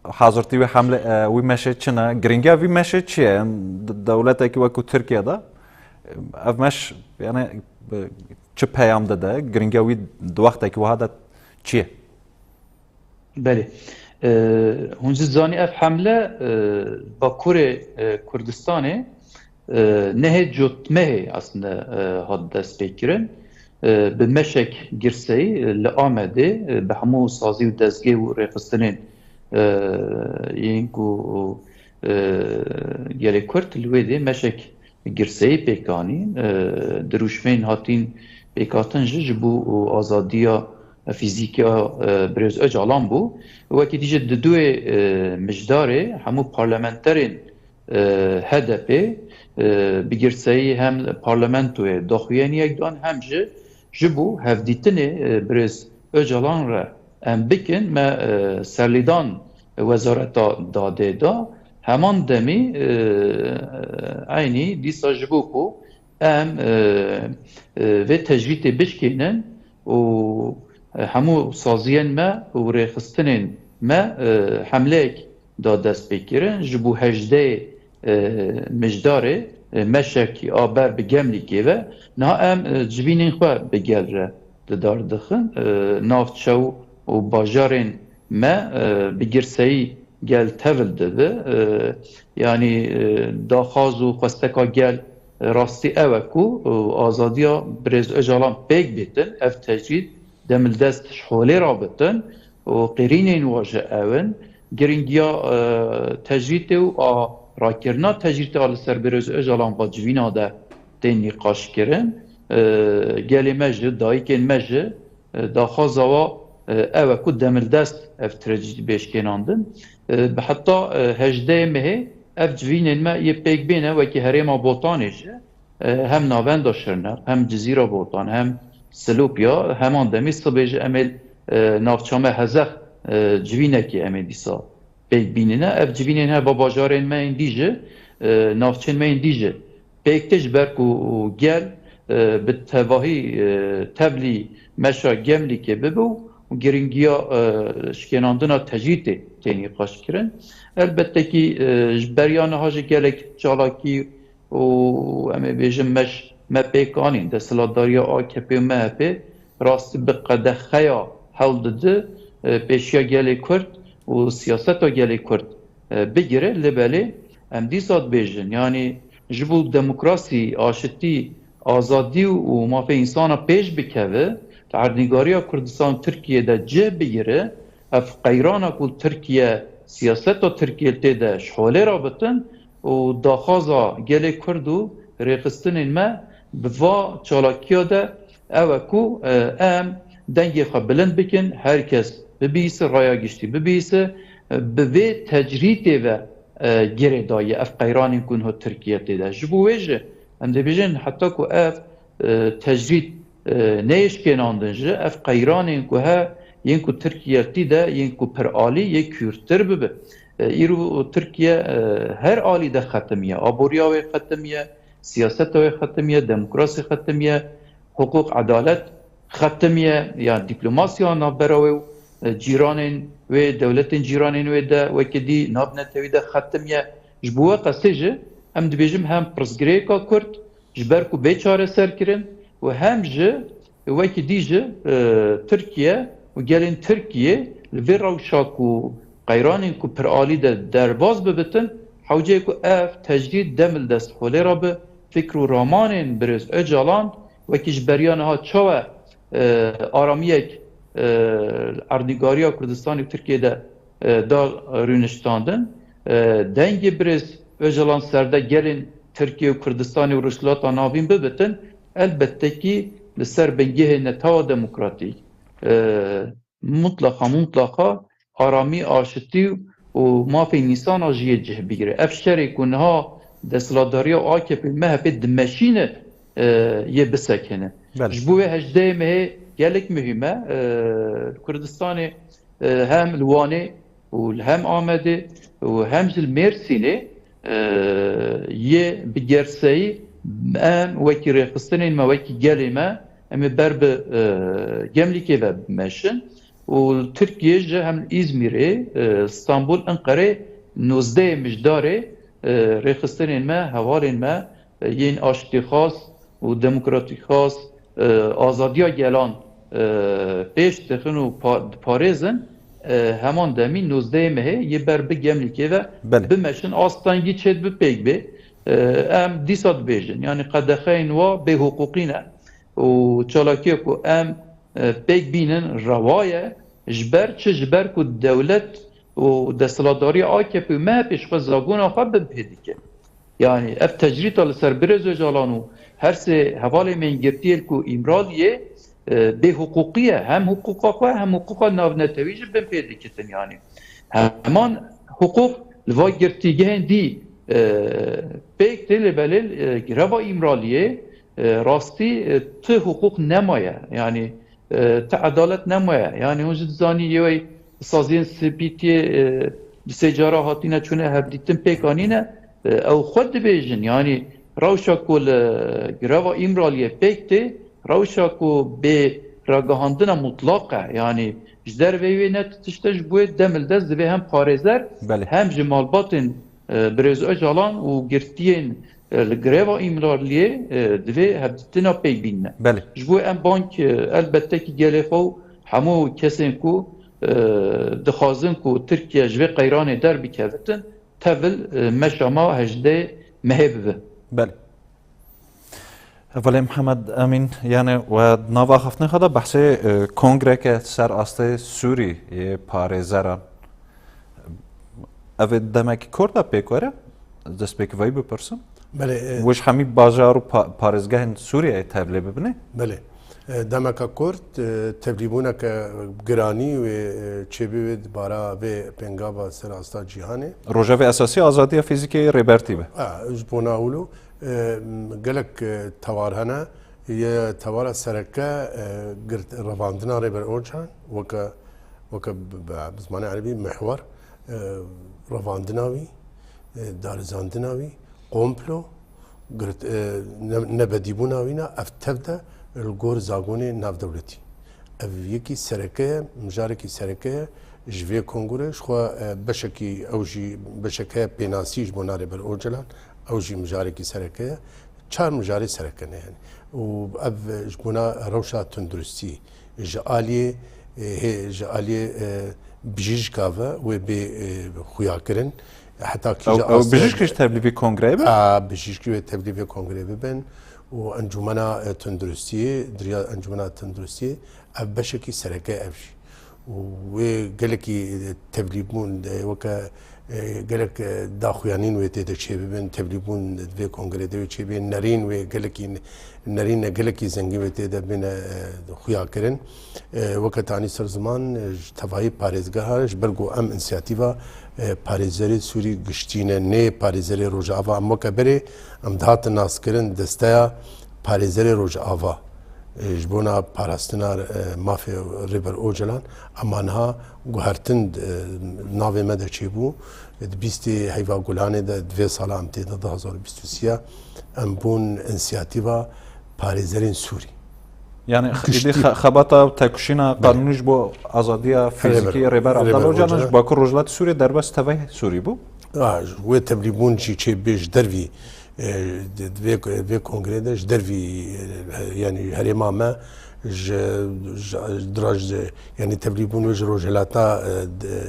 hazirtî wî hemle, e, wî meşê çi ne? Girîngiya vî meşê çi ye? Em d-, dewletekî wekû Tirkiye de, e, ev meş, yani, e, çi peyam dide? Girîngiya wî di wextekî wiha de çi ye? Belê. E, hûn jî zanî ev hemle, e, Bakurê, e, Kurdistanê, e, nehê cotmehê aslında, e, hat destpêkirin. E, bi meşek girseyî, e, li Amedê, e, bi hemû sazî û dezgeh û rêxistinên, e, yên ku, e, gelê Kurd li wê dê meşek girseyî pêk anîn, e, dirûşmên hatîn pêkhatin jî ji bo azadiya fîzîkiya, e, Birêz Ocalan bû. Wekî dî jî di duê, e, mijdarê hemû parlamenterên, e, H D P, e, bi girseyî hem parlamentoyê daxuyaniyek dan hem jî ji bo hevdîtinê, e, Birêz Ocalan re em bikin, me, e, serlîdan Wezareta Dadê da. Heman demî, e, eynî dîsa ji bo ku em, e, e, vê tecrîtê bişkênin û, e, hemû saziyên me û rêxistinên me, e, hemleyek da destpêkirin ji bo hejdeh, e, mijdarê, e, meşekî a ber bi Gemlîkê ve. Niha em, e, civînên xwe bi gel re di dar dixin. E, navçe û bajarên me, e, bi girseyî gel tevil dibe. E, yanî, e, daxwaz û xwesteka gel, e, rastî ew e ku, e, azadiya Birêz Ocalan pêk bêtin, ev tecrîd demildest ji holê rabitin û qirînên wa ji ew in. Girîngiya, e, tecrîtê û a rakirina tecrîtê a li ser Birêz Ocalan va civîna de tên nîqaşkirin. E, gelê me jî, dayikên me jî, e, daxwaza wa, e, ew e ku demildest ev tecrîd bê şikênandin. E, bi heta, e, hejdehê mehê ev civînên me yê pêk bêne wekî herêma Botanê jî, e, hem navenda Şirnex, hem Cizîra Botan, hem Silopya, heman demî sibê jî em ê, e, navça me Hezex, e, civînekê em ê dîsa pêk bînine. Ev civînên heva bajarên me yên dî jî, e, navçên me yên dî jî pêk tê, ji ber ku gel, e, bi tevahî, e, tevlî meşa Gemlîkê bibe û girîngiya, e, şikênandina tecrîtê tê nîqaşkirin. Elbette kî, e, ji beriya niha jî gelek çalakî û em ê bêjin meş me pêk anîn. Desthilatdariya A K P û M H P rastî bi qedexeya, hewl didi, e, pêşiya gelê Kurd û siyaseta gelê Kurd, e, bigire. Lê belê em dîsa dibêjin, yanî ji bo demokrasî, aşitî, azadî û mafê însana pêş bikeve, di erdnîgariya Kurdistan û Tirkiye de cih bigire, ev qeyrana ku Tirkiye, siyaseta Tirkiye tê de ji holê rabitin û daxwaza gelê Kurd û rêxistinên me bi va çalakiya de ew e ku, e, em dengê xwe bilind bikin, her kes bibîse, raya giştî bibîse, e, bi vê tecrîtê ve, e, girêdayî ev qeyranên ku niha Tirkiye tê de. Ji bo wê jî em dibêjin heta ku ev, e, tecrîd, e, neyê şikênandin jî, ev qeyranên ku he, yên ku Tirkiye tî de, yên ku piralî yê kûrtir bibe. E, îro Tirkiye, e, her alî de xetimiye. Aboriya wê xetimiye, siyaseta wê xetimiye, demokrasî xetimiye, hiqûq, edalet xetimiye, ya dîplomasiya navbera wê û, e, cîranên wê, dewletên cîranên wê de, wekî dî navnetewî de xetimiye. Ji bo wê qesê jî em dibêjim hem pirsgirêka Kurd ji ber ku bê çareserkirin û hem jî wekî dî jî, e, Tirkiye û gelên Tirkiye li vê rewşa ku qeyranên ku piralî de derbas bibitin, hewceyê ku ev tecrîd dem li dest holê re bi fikr û ramanên birêz Ocalan, wekî ji beriya niha çawa, e, aramiyek, e, erdnîgariya Kurdistanê û Tirkiye de, e, da rûniştandin, e, dengê birêz Ocalan serde gelên Tirkiye û Kurdistanê û Rojhilata Navîn bibitin, elbette kî li ser bingehê netewa demokratîk, e, mutlaqa, mutlaqa aramî, aşitî û mafê însana jî yê cih bigire. Ev şerê ku niha desthilatdariya A K P û M H P dimeşîne, e, yê bisekine. Belê. Ji bo wê hejdehê mehê gelek muhîm e. E, li Kurdistanê, e, hem li Wanê û li hem Amedê û hem jî li Mêrsînê, e, yê bi gerseyî em wekî rêxistinên me, wekî gelê me, em ê ber bi, e, Gemlîkê ve bimeşin. Û li Tirkiyê jî hem li Îzmîrê, e, Stenbul, Enqerê nozdehê Mijdarê, e, rêxistinên me, hevalên me, e, yên aştîxwaz û demokratîkxwaz, e, azadiya gelan, e, pêş dixin û pa-, diparêzin, e, heman demî nozdehê mehê yê ber bi Gemlîkê ve Belê. bimeşin, astengî çêdibe pêk bê. E, em dîsa dibêjin, yanî qedexeyên wa bêhiqûqî ne. Û çalakiya ku em, e, pêk bînin rewa ye, ji ber çi? Ji ber ku dewlet û desthilatdariya A K P û M H P ji xwe zagona xwe bin pê dike. Yanî ev tecrîta li ser Birêz Ocalan û her sê hevalê mêngirtiyê ku Îmraliyê, e, bêhiqûqî ye. Hem hiqûqa xwe hem hiqûqa navnetewî jî bin pê dikitin yanî. Heman hiqûq li va girtîgehên dî, e, pêk tê, lê belê, e, greva Îmraliyê, e, rastî, e, ti hiqûq nemaye. Yanî, e, ti edalet nemaye. Yanî hûn jî dizanî yê wey saziyên spîtiyê, e, du sê cara hatine çûne hevdîtin pêk anîne, e, ew xwe dibêjin. Yanî rewşa ku li greva Îmraliyê pêk tê, rewşa ku bê ragihandina mutlaq e. Yanî ji derveyî wê ne tişt e, ji bo wê dem li dest divê hem parêzer Belê. hem jî malbatên, e, Birêz Ocalan û girtiyên, e, li greva Îmraliyê, e, divê hevdîtina pêk bînine. Belê. Ji bo em bang, e, elbette ki gelê xwe û hemû kesên ku, e, dixwazin ku Tirkiye ji vê qeyranê derbikevitin, tevil, e, meşa ma hejdeh mehê bibe. Belê. Hevalê Mihemed Emîn, yani we di nav axaftinê xwe de behsê, e, kongreke ser astê Sûrî yê parêzeran. Ev ê demekî kort de pêk were, destpêkî veyî bipirsim. Belê, e, Wê ji hemî bajar û pa-, parêzgehên Sûriyeyê tevlê bibine? Belê. E, demeka kurt, e, tevlîbûneke giranî wê, e, çêbî wê di bara vê pêngava ser asta cîhanê. Rojevê esasî azadiya fîzîkê yê Rêbertî be. A, ji bona ewlo, e, gelek, e, tewar hene. Yê tewara sereke, e, girt-, revandina Rêber Ocalan weke, weke bi, bi, bi zimanê erebî mihwer, e, revandina wî, e, darizandina wî, komplo, girt-, e, ne-, nebedîbûna wî ne, ev tev de li gor zagonê navdewletî. Ev yekî sereke ye, mijarekî sereke ye ji vê kongre. Ji xwe, e, beşekî ew jî beşeke pênasî ji bona Rêber Ocalan, ew jî mijarekî sereke ye. Çar mijarê sereke ne yani. Û ev ji bona rewşa tunduristî ji aliyê, e, hê ji aliyê, e, bijîşka ve wê bê, e, xuyakirin. Heta kîja Ew, ew astê bijîşk ji tevlî vê kongreyê be? A, bijîşkî wê tevlî vê kongreyê bibin û Encûmena, e, Tunduristiyê, diriya Encûmena Tunduristiyê, ev beşekî sereke ev jî. Û wê gelekî, e, tevlîbûn, e, weke, e, gelek, e, daxuyanîn wê tê de çêbibin, tevlîbûn di vê kongrê de wê çêbê, nerîn wê gelekî, nerîne gelekî zengîn wê tê de bêne, e, xuyakirin. E, weke tanî ser ziman, e, ji tevayî parêzgeha, ji ber ku em însiyatîva, e, parêzerê Sûrî giştî ne, nê parêzerê Rojava, em weke berê, em dihatin naskirin desteya parêzerê Rojava, e, ji bona parastina, e, mafê Rêber Ocalan, ema niha guhertin, e, navê me de çêbû. Di bîstê heyva Gulanê de, di vê sala em tê de, du hazar û bîst û sê, em bûn însiyatîva parêzerên Sûrî. Yani, Giştî. êdî xe-, xebata û têkoşîna Belê. qanûnî ji bo azadiya Rêber, fîzîkî Rêber Rêber Ocalan Ocalan. ji Bakur Rojhilatê Sûriyê derbas tevayî Sûrî bû. A, wê tevlîbûn jî çêbê ji dervî, e, di, di vê, vê kongrê de ji dervî, e, yani herêma me ji, ji, ji, dira ji, yani tevlîbûn wê ji Rojhilata, e, de,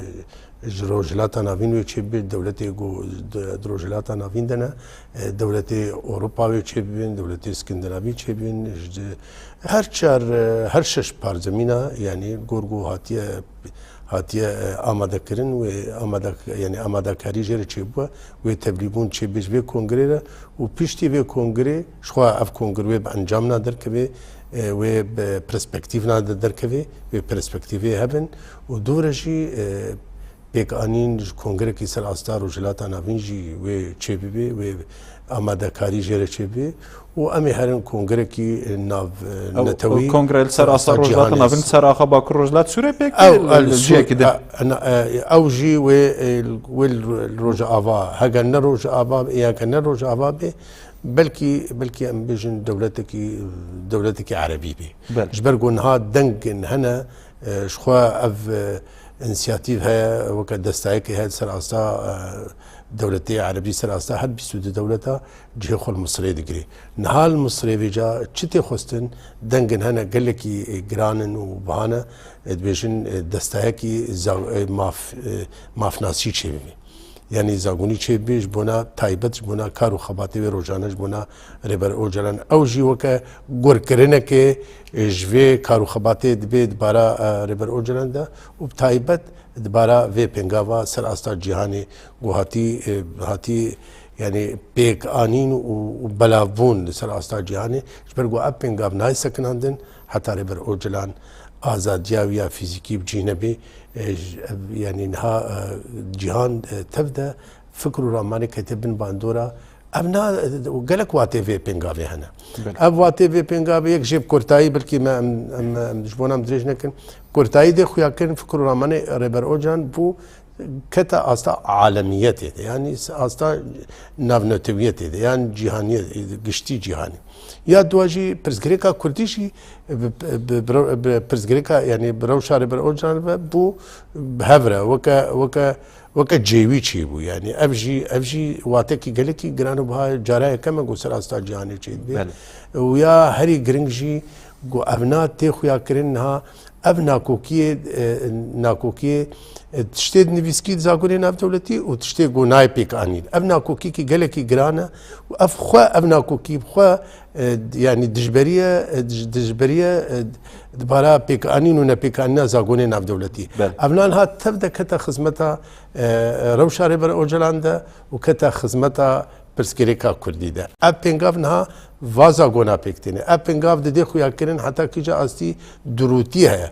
ji Rojhilata Navîn wê çêbê, dewletê ku di, di Rojhilata Navîn de ne, e, dewletê Ewropa wê çêbibin, dewletê Skandinavî çêbin, ji, her çar, e, her şeş parzemîna, yani gor ku hatiye hatiye, e, amadekirin, wê amade-, yani amadekarî jê re çêbûye, wê tevlîbûn çêbê ji vê kongrê re û piştî vê kongrê, jixwe ev kongre wê bi encamna derkevê, e, wê bi perspektîvna de derkevê, wê perspektîvê hebin û dû re jî, e, pêkanîn ji kongrekî ser asta Rojhilata Navîn jî wê çêbibê, wê amadekarî jê re çêbibê. û em ê herin kongrekî nav, e, Ew, netewî ew kongre li ser asta Rojhilata Navîn, li ser axa Bakur Rojhilat Sûrê pêk Ew, tê, li, li cihekî din. E, na, e, ew jî wê, e, wê li Rojava, heger ne Rojava, ya ke ne Rojava bê, belkî, belkî em bêjin dewletekî, dewletekî erebî bê. Belê. Ji ber ku niha dengên hene, e, ji xwe ev, e, însiyatîv heye, weke destayekê heye li ser asta, e, dewletê erebî, ser asta her bîst û du dewleta cihê xwe li Misirê digirê. Niha li Misirê vêca çi tê xwestin, dengên hene gelekî, e, giran in û biha ne, e, dibêjin, e, destayekî za-, e, maf, e, mafnasî çêbibê. Yanî zagonî çêbibê ji bona taybet, ji bona kar û xebatê wê rojane, ji bona Rêber Ocalan. Ew jî weke gurkirinekê, e, ji vê kar û xebatê dibê di bara, e, Rêber Ocalan de û bi taybet di bara vê pêngava ser asta cîhanê ku hatî, e, hatî, yani pêkanîn û, û belavbûn li ser asta cîhanê, ji ber ku ev pêngav nayê sekinandin heta Rêber Ocalan azadiya wî ya fîzîkî bi cî nebê, e, j-, ev, yani niha, e, cîhan, e, tev de fikr û ramanê kete bin bandora. Ev na, gelek watê vê pêngavê hene. Belê. Ev watê vê pêngavê yek jê bi kurtayî, belkî me em, em, em ji bona em dirêj nekin. Kurtayî dê xuya kirin fikr û ramanê Rêber Ocalan bû kete asta alemiyetê de, yanî asta navnetewiyetê de, yan cîhaniyê, giştî cîhanî. Ya dua jî pirsgirêka kurdî jî bi, bi, bi, bi pirsgirêka, yanî bi rewşa Rêber Ocalan ve bû bi hev re, weke, weke weke cêwî çêbû. Yanî ev jî, ev jî watekî gelekî giran û biha, cara yekem e ku ser asta cîhanê çêdibê. Belê. Û ya herî giring jî ku ev na tê xuyakirin niha, ev nakokiyê, e, nakokiyê, e, tiştê di nivîskî di zagonê navdewletî û tiştê ku nayê pêkanîn. Ev nakokiyekî gelekî giran e û ev xwe, ev nakokî bi xwe e, yanî dijberiye, e, dij-, dijberiye, e, di bara pêkanîn û nepêkanîna zagonê navdewletî. Belê. Ev niha tev de kete xizmeta, e, e, rewşa Rêber Ocalan de û kete xizmeta pirsgirêka kurdî de. Ev pêngav niha va zagona pêk têne. Ev pêngav didê xuyakirin heta kîja astî durûtî heye.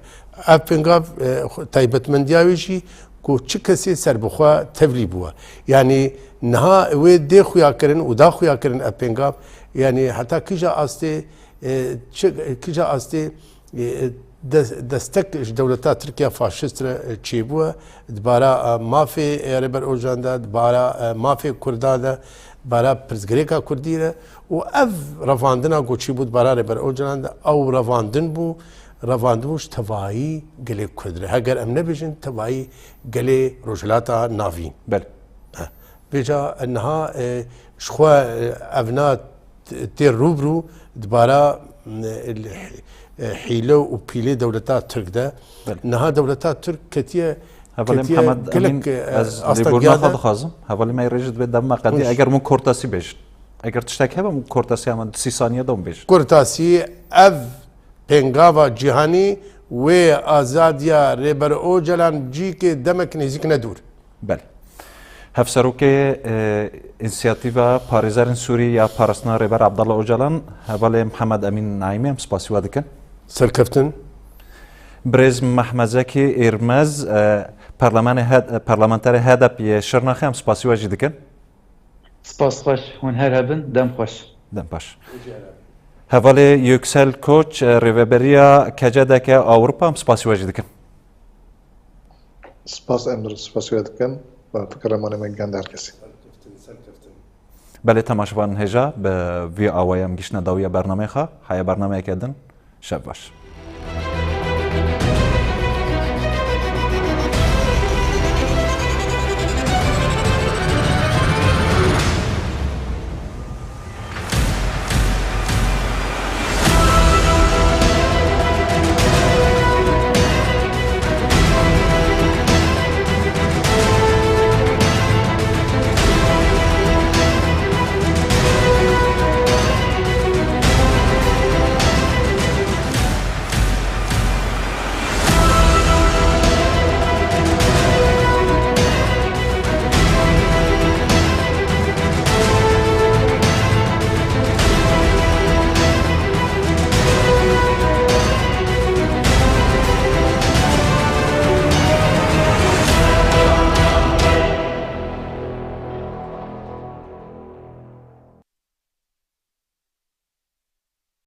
Ev pêngav, e, xwe-, taybetmendiya wê jî ku çi kesê serbixwe tevlî bûye. Yanî niha wê dê xuya kirin û da xuya kirin ev pêngav, yanî heta kîja astê, e, çi, kîja astê, e, des-, destek ji dewleta Tirkiye faşist re, e, çêbûye, di bara, e, mafê, e, Rêber Ocalan de, di bara, e, mafê Kurda de, di bara pirsgirêka Kurdî de û ev revandina ku çêbû di bara Rêber Ocalan de, ew revandin bû, revandibû ji tevayî gelê Kurd re. Heger em nebêjin tevayî gelê Rojhilata Navîn. Belê. He. Vêca niha, e, ji xwe, e, evna t-, tê rû bi rû di bara e, hîle û pîlê dewleta Tirk de. Belê. Niha dewleta Tirk ketiye, Hevalê ketiye Mihemed gelek, Emîn, e, ez astegiya lêborîna xwe de. Dixwazim. Hevalê me yê rêj dibê dem me qedî. Hoş. Eger min kortasî bêjin. Eger tiştek hebe min kortasî hemen di sî saniye de min bêjin. Kortasî ev pêngava cîhanî wê azadiya Rêber Ocalan cîkê demek nêzîk ne dûr. Belê. Hevserokê, e, Însiyatîva Parêzerên Sûrî ya Parastina Rêber Abdullah Ocalan, hevalê Mihemed Emîn Naîmî, em spasî we dikin. Serkeftin. Birêz Mehmezekî Êrmez, e, parlamenê H-, parlamenterê H D P yê Şirnexê, em spasî we jî dikin. Spas xweş, hûn her hebin, dem xweş. Dem baş. Hevalê Yüksel Koç, e, rêveberiya K C D K Ewropa, em spasî we jî dikin. Spas, em spasiya dikin. Bi fikir re mane me gihand her kesî. Belê, temaşevanên hêja, bi vî awayî em gihîştine dawiya bernameyê xwe. Heye bernameyeke din, şev baş.